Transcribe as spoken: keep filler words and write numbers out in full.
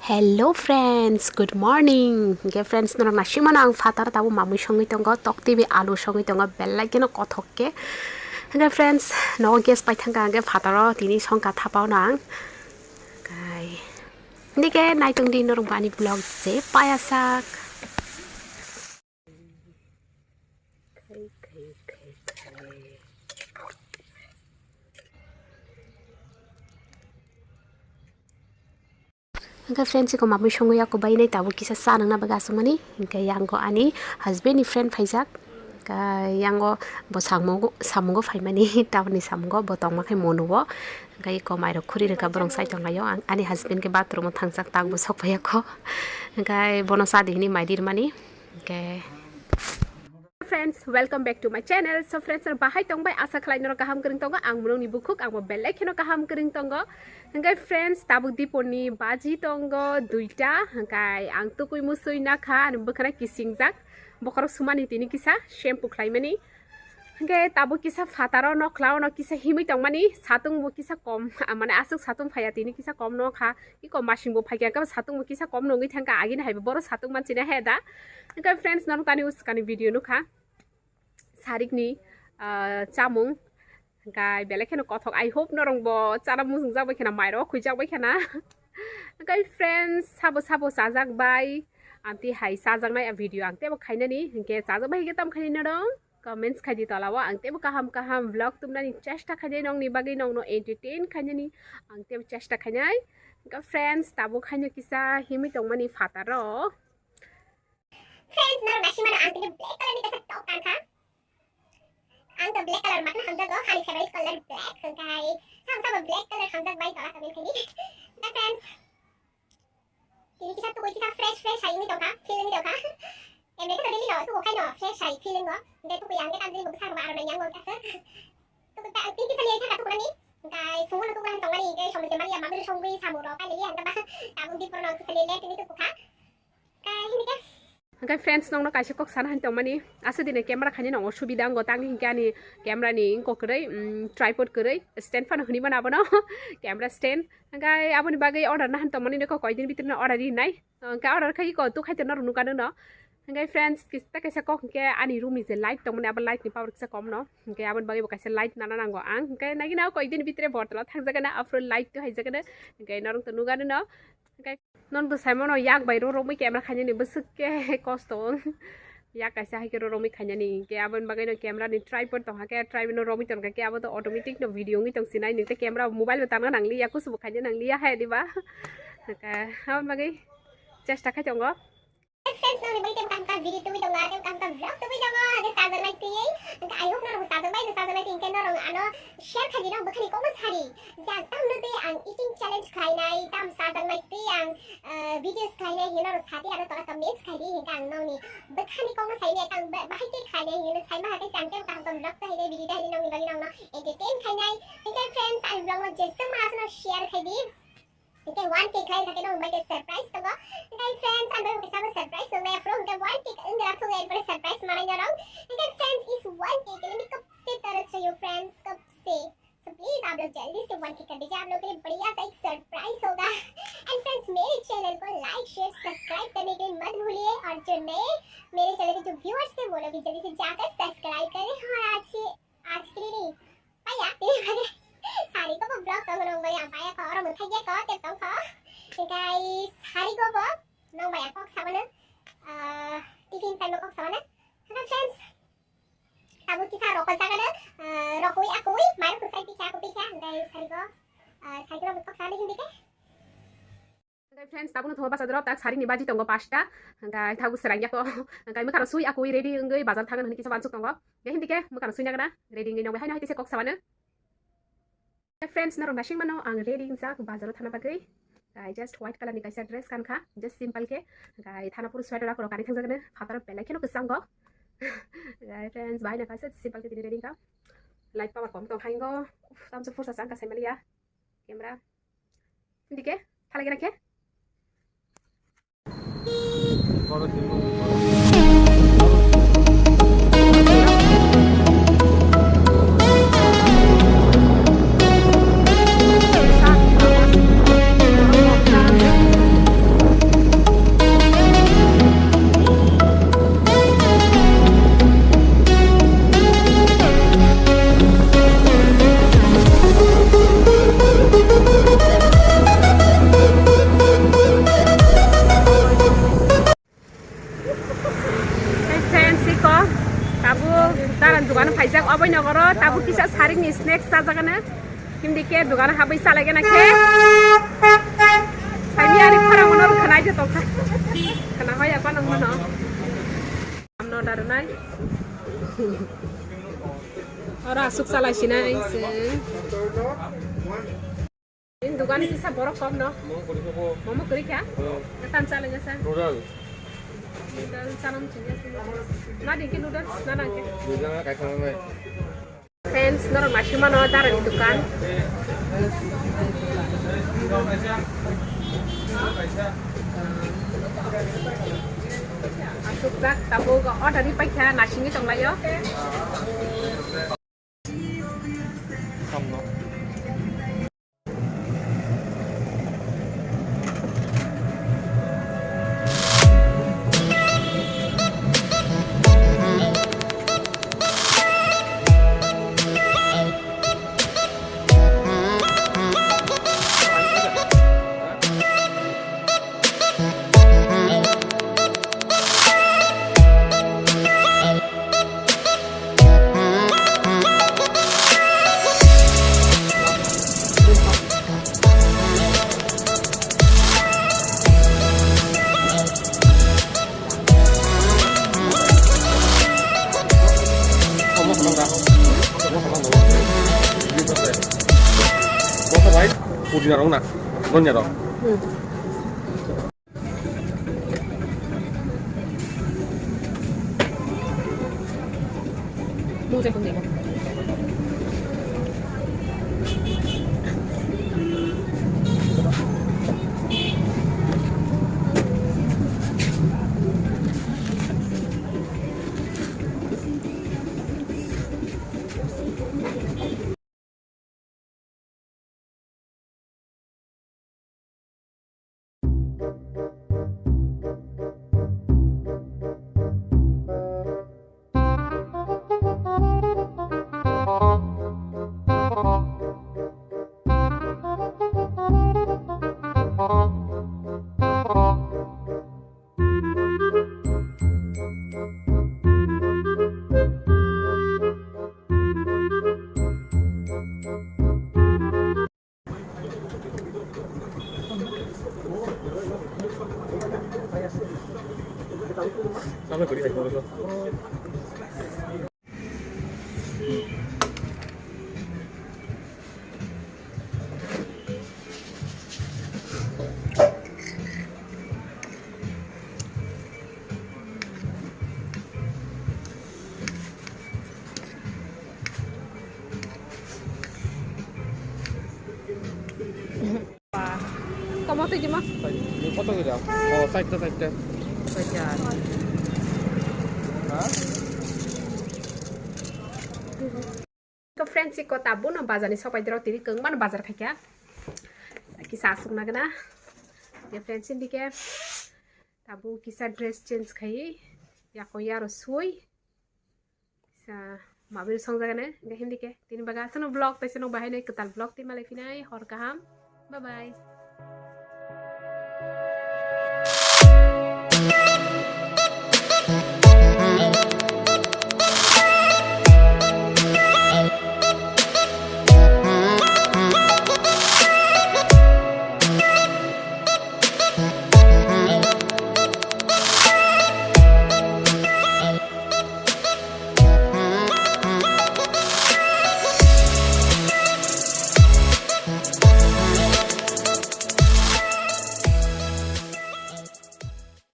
Hello friends, good morning. Hingke friends, norok nasimano ang phatar tabuk mamui songwi tongo, tok twi alu songwi tongo, belai kheno kothok khe. Hingke friends, nogo gas pai thangkha hingke phataro tini songkha thapao no ang. Kai. Hingke naitung di norok bani vlog je payasak. Hingke friends, iko mamui songwi ako bainai tabuk kisa cha nangna bagwi aswkmani. Hingke yango ani husband ni friend phaijak. Hingke yango bo samungo, samungo phaimani, tamoni samungo bo tongma khe monuo. Hingke iko mairok khuri rwkha borong sai tonglaio. Ang, ani husband khe bathroom o thangjak, tak bo sok phaiya kho. Hingke bono cha di hini mai rirmani. Hingke Friends, welcome back to my channel. So friends, norok bahai tongbai, asa khlai norok kaham kwrwng tongo, ang mwnwngni bukhuk, ang bo belai kheno kaham kwrwng tongo. Hingke friends, tabuk dipor ni baji tongo duita, hingke ang tukui musui nakha, ani bwkhana kisingjak, bokhorok sumani tini kisa shampoo khlaimani. Hingke tabuk kisa phataro nokla ono kisa himwi tongmani, satung bo kisa kom, mane aswk satung phaiya tini kisa kom nokha. Iko masing bo phaikha, hwnkhe bo satung bo kisa kom nungwi thangkha, agini hai bo boro satung manchina he da. Hwnkhe friends, norok tani uskani video nukha. Sarikni, ah, chamung. Hwnkhe belai kheno kothok. I hope norok bo chana mujungjak bai khana, mairok khuijak bai khana. Hwnkhe friends, sabo sabo chajak bai. Amtwi hai chajaknai a video ang teibo khainani. Hwnkhe chajak bai hwnkhe tam khainai norok. Comments khai di tola o, ang teibo kaham kaham vlog tubnani chesta khainai, nongni bagwi nongno entertain khainani ang teibo chesta khainai. Hwnkhe friends, tabuk haino kisa himwi tongmani phataro. Friends, norok nasimano ang tini black color ni kaisa top kankha. Ang to black color matno hamjago, hani favorite color black, hwnkhe sabo sabo black color hamjak bai tola comment khai di. Hwnkhe friends, tini kisa tukui kisa fresh fresh hai wngwi tongkha, feel wngwi tongkha. Emni khe daily no tuku khaino fresh hai feel wngo. Hwnkhe tukui ang khe tamjani bo bwsarok bo aro nai yang wngkha sir. Tukui ta tini kisa late thangkha tukunani. Hwnkhe phungo no tukunani tongmani hwnkhe somoi se mani ya mamri songwi samung rok kailai ya hwnkhe ba tabuk dipor no kisa late wngwi tukukha. Hwnkhe hini khe Hwnkhe friends, nongno kaisa kok sana hai tongmani. Aswk dini camera khainani osubida wngo, tangwi hinkhe ani camera ni wngkok kwrwi, mm, tripod kwrwi, stand phano hwnwi mano abono, camera stand. Hwnkhe aboni bagwi order nahan tongmani, nokho koidin bitirno order rinai. Hwnkhe order khai ko tu khai tongno rwnu kano no. Hwnkhe friends, kis-, ta kaisa kok hinkhe ani room ni je light tongmani, abo light ni power kisa kom no. Hwnkhe aboni bagwi bo kaisa light nana nango ang. Hwnkhe nagina koidin bitire bortolo thangjagana, aphuru light tu haijakana. Hwnkhe norok to nugano no. Hwnkhe Non to saimano yak bai roromwi camera khainani bwswk khe kosto wng. Yak kaisa hai khe roromwi khainani hinkhe aboni bagwi no camera ni tripod tongkha khe tripod no romwi tongkha khe abo to automatic no video wngwi tongsinai nwng tei camera mobile bo tangna nangliya kusu bo khaina nangliya hai diba. Hwnkhe aboni bagwi chesta khai tongo. Friends, nongni bagwi tei kaham kaham video tubui tongo, tei kaham kaham vlog tubui tongo, hwnkhe chajaknai twi. Hwnkhe I hope norok bo chajakbai, no chajaknai twi hinkhe norok ano share khai di, no bwkhani kokno sari. Je ang tamno tei ang eating challenge khlainai, tam chajaknai tei ang, eh, videos khlainai hinwi norok sadi ano tola comments khai di, hinkhe ang nokni bwkhani kokno saimaya tang ba-, bahai khe khlainai hinwi saima hakhe ang tei kaham kaham vlog khainai, video khainai nokni bagwi nokno entertain khainai. Hinkhe friends, ani vlog no jeswk ma aswkno share khai di. Hinkhe one K khlai hinkhe nokni bagwi surprise tongo. Hinkhe friends, ani bagwi kaisa surprise tongnai aphuru hinkhe one K wngya thung ya, surprise manai norok. Hinkhe friends, is one K khe nini kwbse toro sayo friends, kwbse. So please आप लोग जल्दी से one K कर दीजिए, आप लोग के लिए बढ़िया सा एक सरप्राइज होगा। And friends, मेरे चैनल को लाइक, शेयर, सब्सक्राइब करने के लिए मत भूलिए, और जो नए मेरे चैनल के जो व्यूअर्स हैं, वो लोग भी जल्दी से जाकर सब्सक्राइब करें। और आज के, आज के लिए नहीं, भैया, तेरे भैया, सारी को वो ब्लॉग तो लोग भैया पाया को और मुठा ये को ते तो को, गाइस, सारी को वो, no भैया, कॉक सावन, टिफिन टाइम कॉक सावन। Hello friends, Tabuk kisa rokoi jaga no, eh, rokoi akoi, mairung kwchai pikha, akoi pikha, hwnkhe sarigo, eh, sarigo rok kok sani hindi khe. Hwnkhe friends, tabukno thungo bachajak rok, tak sarini baji tongo pasta, hwnkhe tabuk swrang ya kho, hwnkhe mwkhang rok sui akoi ready wngwi bazar thangna hwnwi kisa wansuk tongo. Hwnkhe hindi khe mwkhang rok sui nagana, ready wngwi nongbai haino hai tisa kok sabano. Friends, norok naising mano, ang ready wngjak bazaro thana bagwi. Tei just white color ni kaisa dress kankha, just simple khe. Tei thana phuru sweater rok kanwi thangjakgwi, phataro belai kheno kwchango. Tei friends, bahai no kaisa simple khe tini ready wngkha. Light power kom tong khaingo. Uf, tamsa phursa chang kasai maliya. Camera. Hindi khe, thala khe na khe. Ni snacks chajagana. Hindi ke dugan habwi chalaigana khe. Saini ari khorang mono khwnai de tongkha. Khwna hoya pa nang mano. Amno darunai. Ora asuk chalai sinai se. Ini dugan kisa borok kom no. Momo kuri kha? Ketan chalai jasa. Noodle chanam chingya se. Na dinki noodles na nangke. Friends, norok naisingmano darani dukan. Asukjak tabuk order ri paikha, naisingwi tonglaio. Pudina rok na, donya rok. Tomato gima? Koto gira? Oh, side ta, side ta. Ha? Ko friends, iko tabuk no bazar ni sopai dirok tini kwbangma no bazar khaikha. Kisa aswk nagana. Ya friends, hindi ke tabuk kisa dress change khai. Yako yaro sui. Kisa mabir song jagane. Hindi ke tini baga aswk no vlog, taisa no bahai nai kwtal vlog tini malai phinai. Hor kaham. Bye bye.